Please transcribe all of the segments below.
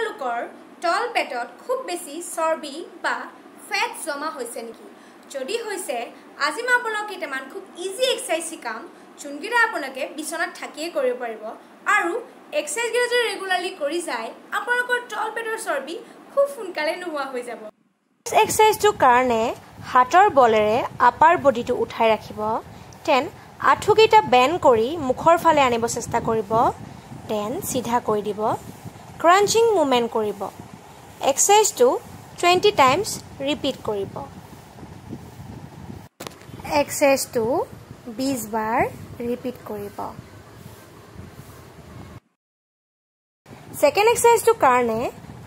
আপোনালোকৰ তল পেটত খুব বেছি চৰ্বি বা ফেট জমা হৈছে নেকি? যদি হৈছে, আজি মই আপোনালোক কেইটামান খুব ইজি এক্সাৰচাইজ শিকাম, যোনকেইটা আপোনালোকে বিচনাত থাকিয়ে কৰিব পাৰিব। আৰু এক্সাৰচাইজকেইটা যদি ৰেগুলাৰলি কৰি যায়, আপোনালোকৰ তল পেটৰ চৰ্বি খুব সোনকালে নোহোৱা হৈ যাব। এক্সাৰচাইজটোৰ কাৰণে হাতৰ বলেৰে আপাৰ বডিটো উঠাই ৰাখিব, then আঁঠুকেইটা বেণ্ড কৰি মুখৰ ফালে আনিব চেষ্টা কৰিব, then চিধা কৰি দিব, ক্ৰাঞ্চিং মুভমেণ্ট কৰিব। এক্সাৰচাইজটো 20 টাইমছ ৰিপিট কৰিব। এক্সাৰচাইজটো 20 বাৰ ৰিপিট কৰিব। ছেকেণ্ড এক্সাৰচাইজটোৰ কাৰণে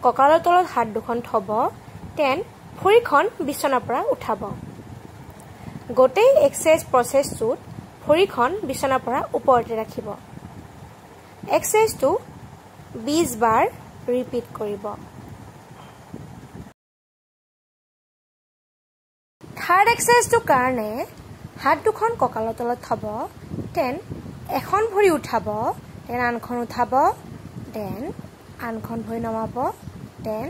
কঁকালৰ তলত হাত দুখন থ'ব, then ভৰিখন বিচনাৰ পৰা উঠাব। গোটেই এক্সাৰচাইজ প্ৰচেছটোত ভৰিখন বিচনাৰ পৰা ওপৰতে ৰাখিব। এক্সাৰচাইজটো 20 বাৰ ৰিপিট কৰিব। থাৰ্ড এক্সাৰচাইজটোৰ কাৰণে হাত দুখন কঁকালৰ তলত থ'ব, then এখন ভৰি উঠাব, then আনখন উঠাব, then আনখন ভৰি নমাব, then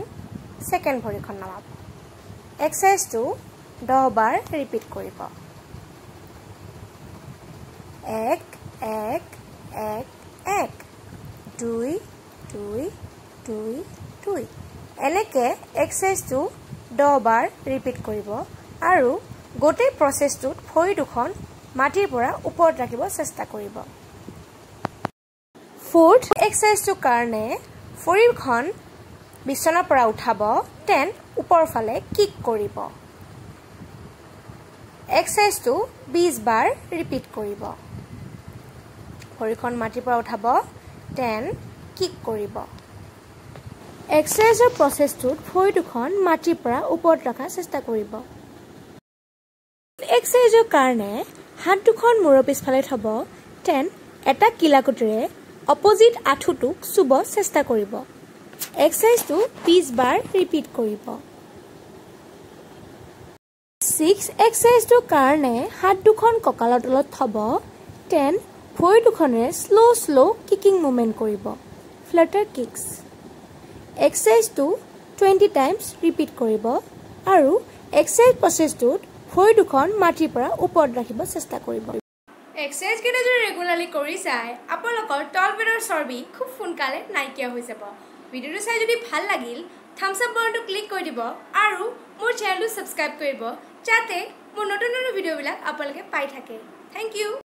second ভৰিখন নমাব। এক্সাৰচাইজটো 10 বাৰ ৰিপিট কৰিব। 1 1 1 1 2 2 2 2 এনেকৈ এক্সাৰচাইজটো 10 বাৰ ৰিপিট কৰিব আৰু গোটেই প্ৰচেছটোত ভৰি দুখন মাটিৰ পৰা ওপৰত ৰাখিব চেষ্টা কৰিব। ফ'ৰ্থ এক্সাৰচাইজটোৰ কাৰণে ভৰিখন বিচনাৰ পৰা উঠাব, then ওপৰ ফালে কিক কৰিব। এক্সাৰচাইজটো 20 বাৰ ৰিপিট কৰিব। ভৰিখন মাটিৰ পৰা উঠাব, then kick কৰিব। এক্সাৰচাইজৰ প্ৰচেছটোত ভৰি দুখন মাটিৰ পৰা ওপৰত ৰখাৰ চেষ্টা কৰিব। এক্সাৰচাইজৰ কাৰণে হাত দুখন মূৰৰ পিছফালে থ'ব, then এটা কিলাকুটিৰে অপজিট আঁঠুটোক চুব চেষ্টা কৰিব। এক্সাৰচাইজটো 20 বাৰ ৰিপিট কৰিব। 6 এক্সাৰচাইজটোৰ কাৰণে হাত দুখন কঁকালৰ তলত থ'ব, then ভৰি দুখনেৰে শ্ল' শ্ল' কিকিং মুভমেণ্ট কৰিব, ফ্লাটাৰ কিক্স। এক্সাৰচাইজটো 20 টাইমছ ৰিপিট কৰিব আৰু এক্সাৰচাইজ প্ৰচেছটোত ভৰি দুখন মাটিৰ পৰা ওপৰত ৰাখিব চেষ্টা কৰিব। এক্সাৰচাইজকেইটা যদি ৰেগুলাৰলি কৰি যায়, আপোনালোকৰ তল পেটৰ চৰ্বি খুব সোনকালে নাইকিয়া হৈ যাব। ভিডিঅ'টো চাই যদি ভাল লাগিল, থামছ আপ বাটনটো ক্লিক কৰি দিব আৰু মোৰ চেনেলটো ছাবস্ক্ৰাইব কৰিব, যাতে মোৰ নতুন নতুন ভিডিঅ'বিলাক আপোনালোকে পাই থাকে। Thank you.